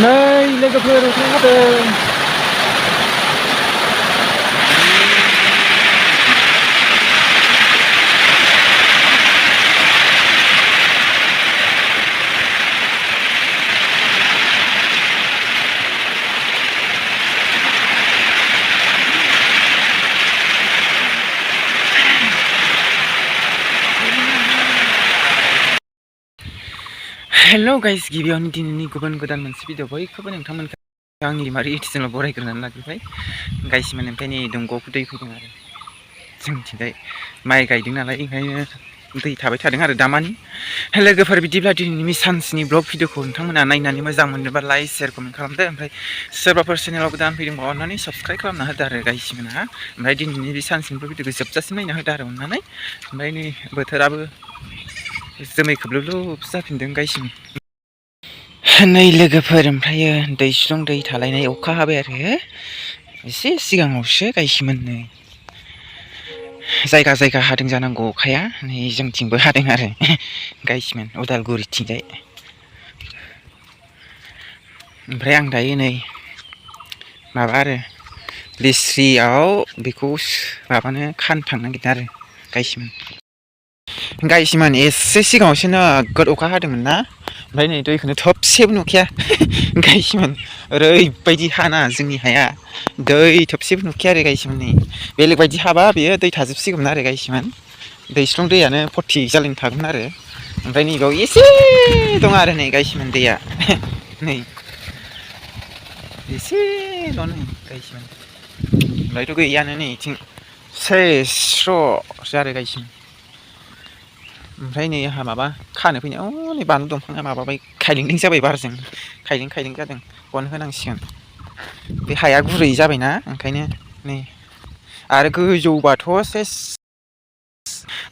Này, lên cà phê rồi không có tiền. Hello guys, गिबियावनो दिनैनि गुबुन गोदान मोनसे भिडिअ बयखौबो नोंथांमोनखौ आंनि रिमारि इडिसनाव बरायग्रोनानै लाग्रोबाय। गाइसमोन ओमफ्राय नै दंग'आव दै फैदों आरो जोंथिंजाय माइ गायदों नालाय ओंखायनो दै थाबाय थादों आरो दामानि। लोगोफोर बिदिब्ला दिनैनि सानसेनि ब्लग भिडिअखौ नोंथांमोना नायनानै मोजां मोनोबा लाइक शेयार कमेन्ट खालामदो। ओमफ्राय सोरबाफोर चेनेलाव गोदान फैदोंबा अननानै साबस्क्राइब खालामना होदो आरो गाइसमोनहा। ओमफ्राय दिनैनि बे सानसेनि भिडिअखौ जोबजासिम नायना होदो आरो अननानै। ओमफ्राय नै बोथोराबो जोमै खोबलोब जाफिनदों गाइसमोन। नै लोगोफोर ओमफ्रायो दैस्लुं दै थालायनाय अखा हाबाय आरो एसे सिगाङावसो गाइसमोन। नै जायगा जायगा हादों जानांगौ अखाया, नै जोंथिंबो हादों आरो गाइसमोन उदालगुरिथिंजाय। ओमफ्राय आं दायो नै माबा आरो लिस्रियाव बेखौ माबानो खानो थांनो नागिरदों आरो गाइसमोन एसे सिगाङावसो नोगोद अखा हादोंमोन ना, ओमफ्राय नै दैखौनो थोबसेबो नुखाया गाइसमोन। ओरैबायदि हाना जोंनि हाया दै थोबसेबो नुखाया आरो गाइसमोन। नै बेलेग बायदि हाबा बेयो दै थाजोबसिगौमोन आरो गाइसमोन। दैस्लुं दैयानो फर्ति जालायना थागौमोन आरो। ओमफ्राय नैबेयाव एसे दं आरो नै गाइसमोन दैया नै एसेल' नै गाइसमोन। ओमफ्रायथ' गैयानो नै बिथिं सेस स्र'सो आरो गाइसमोन। ओमफ्राय नै आंहा माबा खानो फैनायाव नै बानलु दंफाङा माबाबाय खायलेंलें जाबाय बारजों खायलें खायलें जादों। गन होनांसिगोन, बे हाया गुरै जाबायना ओंखायनो। नै आरो गोजौबाथ' सेस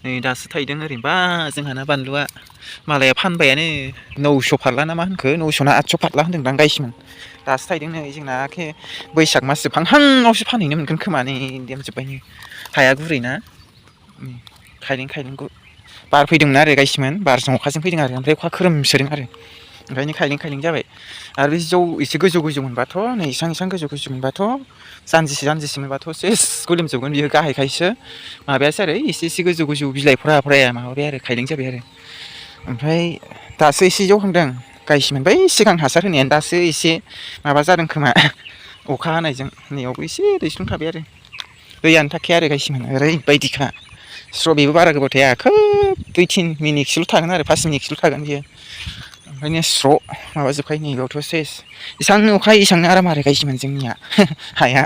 नै दासो थायदों ओरैनोबा जोंहाना बानलुआ मालाया फानबायानो 900 फारला ना मा होनखो 900 ना 800 फारला होनदोंदां गाइसमोन। दासो थायदों नै जोंना एखे बैसाग मास जोबहांहांआवसो फानहैनो मोनगोन खोमा। नै देमजोब्बाय नै हाया गुरै ना खायलें खायलें बार फैदोंमोन आरो गाइसमोन, बारजों अखाजों फैदों आरो ओमफ्राय अखा खोरोमसोदों आरो ओंखायनो खायलें खायलें जाबाय। आरो बे जौ एसे गोजौ गोजौ मोनबाथ' नै इसां गोजौ गोजौ मोनबाथ' जानजिसे मोनबाथ' सेस गोलोमजोबगोन बियो। गाहायखायसो माबायासै आरो एसे गोजौ गोजौ बिलाइ फुरा माबाबाय आरो खायलें जाबाय आरो। ओमफ्राय दासो एसे जौहांदों गाइसमोन, बै सिगां हासार होनायानो दासो एसे माबा जादों खोमा अखा हानायजों। नैयावबो एसे दैस्लुं थाबाय आरो दैयानो थाखाया आरो गाइसमोन ओरैबायदिखा। स्र' बेबो बारा गोबाव थाया, खोब 2-3 मिनिटसोल' थागोन आरो 5 मिनिटसोल' थागोन बियो। ओंखायनो स्र' माबाजोबखायो। नैबेयावथ' सेस एसांनो अखा हायो एसांनो आराम आरो गाइसमोन जोंनिया हाया।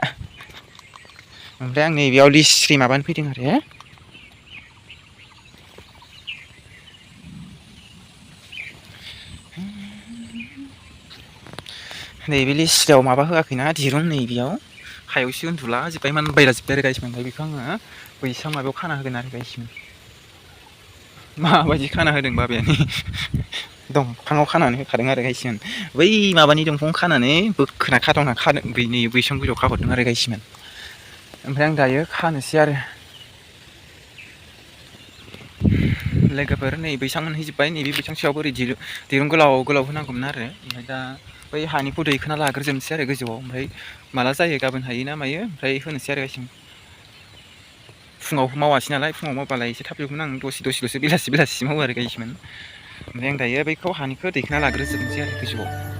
ओमफ्राय आं नैबेयाव लिस्रि माबानो फैदों आरो नैबे लिस्रियाव माबा होआखैना दिरुं, नैबेयाव हायावसो उन्दुला जोब्बाय मानबायला जोब्बाय आरो गाइसमोन। ओमफ्राय बेखौ आङो बैसां माबायाव खाना होगोन आरो गाइसमोन। माबायदि खाना होदों बाबायानो दंफाङाव खानानै होखादों आरो गाइसमोन। बै माबानि दंफाङाव खानानै बोखोना खादावना खादों बैनि बैसां गुदियाव खाहरदों आरो गाइसमोन। ओमफ्राय आं दायो खानोसै आरो लोगोफोर। नै बैसां मोनहैजोब्बाय, नैबे बैसां सायावबो ओरै दिरुं गोलाव गोलाव होनांगौमोन आरो। ओमफ्राय दा बै हानिखौ दैखोना लाग्रोजोबनोसै आरो गोजौआव, ओमफ्राय माला जायो गाबोन हायो ना मायो ओमफ्राय होनोसै आरो गाइसमोन। फुङाव मावासै नालाय, फुङाव मावबालाय एसे थाब जोबगौमोन। आं दसेल'सो बेलासि मावो आरो गाइसमोन। ओमफ्राय आं दायो बैखौ हानिखौ दैखोना लाग्रोजोबनोसै आरो गोजौआव।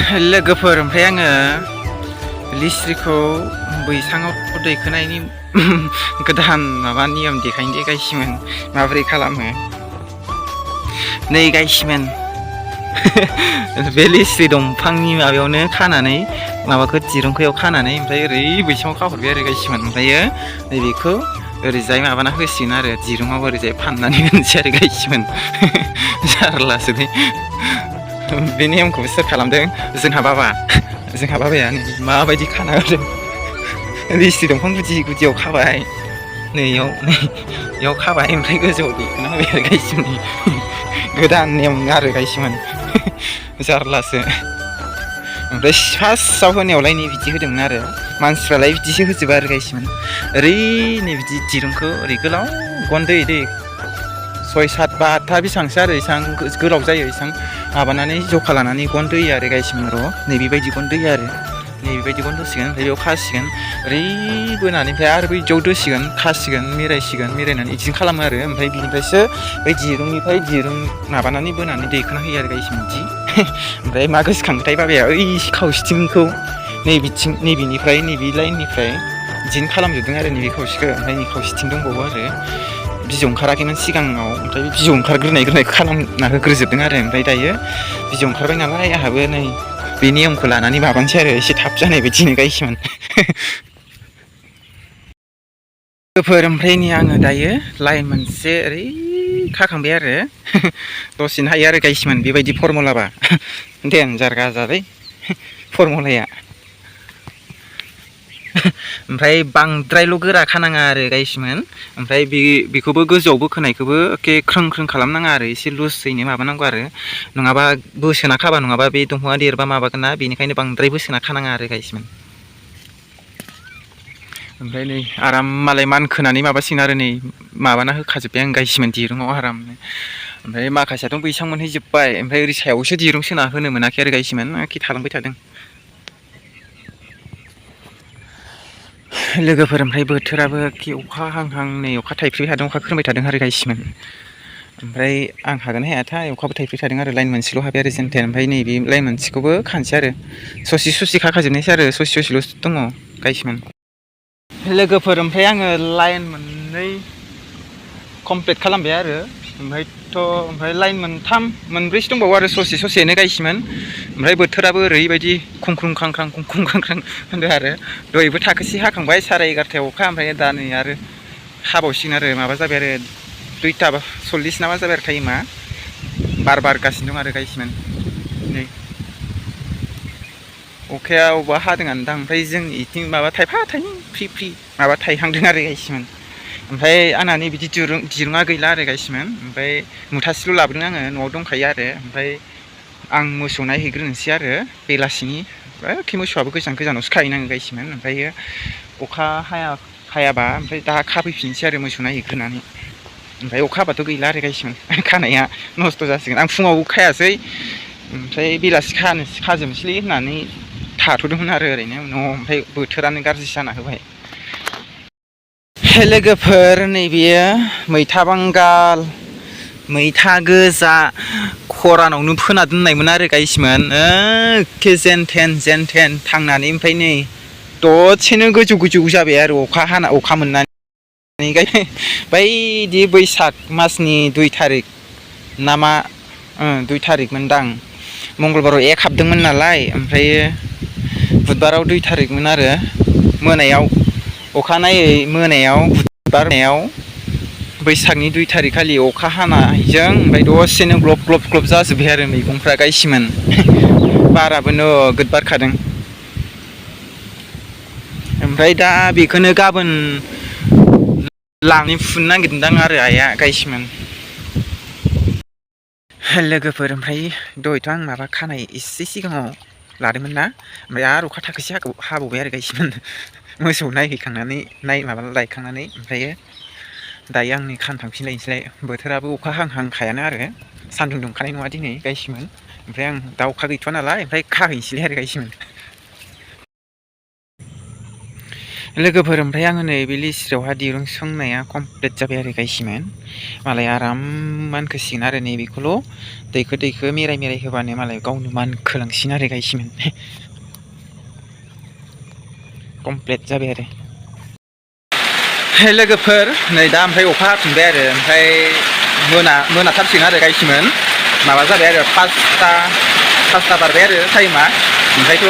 लोगोफोर ओमफ्राय आङो लिस्रिखौ बैसाङाव दैखोनायनि गोदान माबा नियम देखायनो दे गायसिमोन माबोरै खालामो नै गायसिमोन बे लिस्रि दंफांनि माबायावनो खानानै माबाखौ दिरुंखौ खानानै ओमफ्राय ओरै बैसाङाव खाहरबाय आरो गायसिमोन ओमफ्रायो नैबेखौ ओरैजाय माबाना होसिगोन आरो दिरुङाव ओरैजाय फाननानै होनोसै आरो गायसिमोन जारलासो दै बे नेमखौबो सोर खालामदों जोंहा बाबाया माबायदि खाना होदों लिस्रि दंफां गुदियाव खाबाय नैयाव खाबाय ओमफ्राय गोजौआव दैखोना होबाय आरो गायसिमोन गोदान नेम आरो गायसिमोन जारलासो ओमफ्राय फार्स्टआव होनायावलाय नै बिदि होदोंमोन आरो मानसिफ्रालाय बिदिसो होजोबो आरो गायसिमोन ओरै नै बिदि दिरुंखौ ओरै गोलाव गन दै 6, 7, 8 था बेसेबांसो आरो इसां गोलाव जायो इसां माबानानै जखा लानानै गन दैयो आरो गायसिमोन र' नैबेबायदि गन दैयो आरो नैबेबायदि गन दोसिगोन ओमफ्राय बेयाव खासिगोन ओरै बोनानै ओमफ्राय आरो बैयाव दोसिगोन खासिगोन मेरायनानै बिदिनो खालामो आरो ओमफ्राय बिनिफ्रायसो बै दिरुंनिफ्राय दिरुं माबानानै बोनानै दैखोना होयो आरो गायसिमोन बिदि ओमफ्राय मा गोसोखांथाय बाबाया ओइ खावसेथिंखौ नैबेनिफ्राय नैबे लाइननिफ्राय बिदिनो खालामजोबदों आरो नैबे खावसेखौ ओमफ्राय नै खावसेथिं दंबावो आरो बिजौ ओंखाराखैमोन सिगाङाव ओमफ्राय बिजौ ओंखारग्रोनायखौ खालामना होग्रोजोबदों आरो ओमफ्राय दायो बिजौ ओंखारबाय नालाय आंहाबो नै बे नियमखौ लानानै माबानोसै आरो एसे थाब जानाय बायदिनो गायसिमोन लोगोफोर ओमफ्राय नै आङो दायो लाइन मोनसे ओरै खाखांबाय आरो दसेनो हायो आरो गायसिमोन बेबायदि फरमुलाबा देनजार गाजालै फरमुलाया ओमफ्राय बांद्रायल' गोरा खानाङा आरो गायसिमोन ओमफ्राय बेखौबो गोजौआव बोखोनायखौबो एखे ख्रों खालामनाङा आरो एसे लुसैनो माबानांगौ आरो नङाबा बोसोना खाबा नङाबा बे दंफाङा देरबा माबागोन ना बेनिखायनो बांद्राय बोसोना खानाङा आरो गायसिमोन ओमफ्राय नै आराम मालाय मानखोनानै माबासिगोन आरो नै माबाना होखाजोब्बाय आं गायसिमोन दिरुङाव आरामनो ओमफ्राय माखासेयाथ' बैसां मोनहैजोब्बाय ओमफ्राय ओरै सायावसो दिरुं सोना होनो मोनाखै आरो गायसिमोन एखे थालांबाय थादों लोगोफोर ओमफ्राय बोथोराबो अखा हां नै अखा थाइफ्रिबाय थादों अखा खोरोमबाय थादों आरो गायसिमोन ओमफ्राय आं हागोन हायाथाय अखाबो थाइफ्रिबाय थादों आरो लाइन मोनसेल' हाबाय आरो जेनथेन ओमफ्राय नैबे लाइन मोनसेखौबो खानोसै आरो ससे खाखाजोबनायसै आरो ससेल'सो दङ गायसिमोन लोगोफोर ओमफ्राय आङो लाइन मोननै कमप्लिट खालामबाय आरो ओमफ्राय लाइन मोनब्रैसो दंबावो आरो ससेनो गायसिमोन ओमफ्राय बोथोराबो ओरैबायदि खुंख्रुं खांख्रां होनदों आरो दहायबो थाखोसे हाखांबाय 11:30 अखा ओमफ्राय दा नै आरो हाबावसिगोन आरो माबा जाबाय आरो 2:40 ना मा जाबाय आरो टाइमा बारगासिनो दं आरो गायसिमोन नै अखाया अबेबा हादोंआनो दां ओमफ्राय जों इथिं माबा थाइफा थाइनै फ्रि माबा थाइहांदों आरो गायसिमोन ओमफ्राय आंना नै बिदि दिरुङा गैला आरो गायसिमोन ओमफ्राय मुथासेल' लाबोदों आङो न'आव दंखायो आरो ओमफ्राय आं मोसौ नायहैग्रोनोसै आरो बेलासिनि एखे मोसौआबो गोजानावसो खाहैनाङो गायसिमोन ओमफ्रायो अखा हायाबा ओमफ्राय दा खाफैफिनसै आरो मोसौ नायहैग्रोनानै ओमफ्राय अखा हाबाथ' गैला आरो गायसिमोन खानाया नस्थ' जासिगोन आं फुङाव खायासै ओमफ्राय बेलासि खाजोबनोसैलै होननानै थाथ'दोंमोन आरो ओरैनो न'आव ओमफ्राय बोथोरानो गाज्रि जाना होबाय लोगोफोर नैबेयो मैथा बांगाल मैथा गोजा खरानावनो फोना दोननायमोन आरो गायसिमोन एखे जेनथेन थांनानै ओमफ्राय नै दसेनो गोजौ जाबाय आरो अखा मोननानै बायदि बैसाग मासनि 2 थारिख ना मा 2 थारिख मोनदां मंगलबाराव 1 हाबदोंमोन नालाय ओमफ्रायो बुधबाराव 2 थारिखमोन आरो मोनायाव अखानायै मोनायाव बुधबारनायाव बैसागनि 2 थारिख खालि अखा हानायजों ओमफ्राय दसेनो ग्लब जाजोब्बाय आरो मैगंफ्रा गायसिमोन बाराबो नोगोद बारखादों ओमफ्राय दा बेखौनो गाबोन लांनो फुनो नागिरदोंदां आरो आइया गायसिमोन लोगोफोर ओमफ्राय दहायथ' आं माबा खानाय एसे सिगाङाव लादोंमोन ना ओमफ्राय आरो अखा थाखोसे हाबावबाय आरो गायसिमोन मोसौ नायहैखांनानै लायखांनानै ओमफ्रायो दायो आंनि खानो थांफिनलायनोसैलाय बोथोराबो अखा हांखायानो आरो सान्दुं दुंखानाय नङा दिनै गायसिमोन ओमफ्राय आं दा अखा गैथ'वा नालाय ओमफ्राय खाहैनोसैलाय आरो गायसिमोन लोगोफोर ओमफ्राय आङो नैबे लिस्टआवहा दिरुं सोंनाया कमप्लिट जाबाय आरो गायसिमोन मालाय आराम मानखोसिगोन आरो नैबेखौल' दैखो मेराय होबानो मालाय गावनो मानखोलांसिगोन आरो गायसिमोन कमप्लिट जाबाय आरो लोगोफोर नै दा ओमफ्राय अखा हाफिनबाय आरो ओमफ्राय मोनाथारसिगोन आरो गायसिमोन माबा जाबाय आरो पासता बारबाय आरो टाइमा ओमफ्रायथ'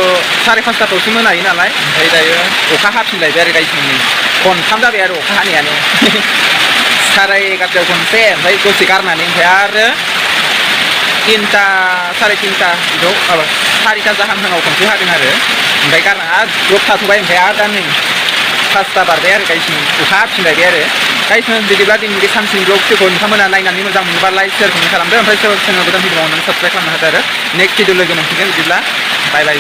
5:30 मोनायो नालाय ओमफ्राय दायो अखा हाफिनलायबाय आरो गायसिमोन खनथाम जाबाय आरो अखा हानायानो 11:30 खनसे ओमफ्राय दसे गारनानै ओमफ्राय आरो 3ता 3:30 बिदियाव माबा 4ता जाहांहांआव खनसे हादों आरो ओमफ्राय गारना आरो द्रप थाथ'बाय ओमफ्राय आरो दा नै 5ता बारबाय आरो गायसिमोन अखा हाफिनलायबाय आरो गायसिमोन बिदिब्ला दिनै बे सानसेनि ब्लगखौ नोंथांमोना नायनानै मोजां मोनोबा लाइक शेयार खालामदो ओमफ्राय सोरबा गोदान भिडिअ मावनानै साबस्क्राइब खालामनो हादों आरो नेक्स्ट भिडिअ लोगो मोनफिनगोन बिदिब्ला बाय बाय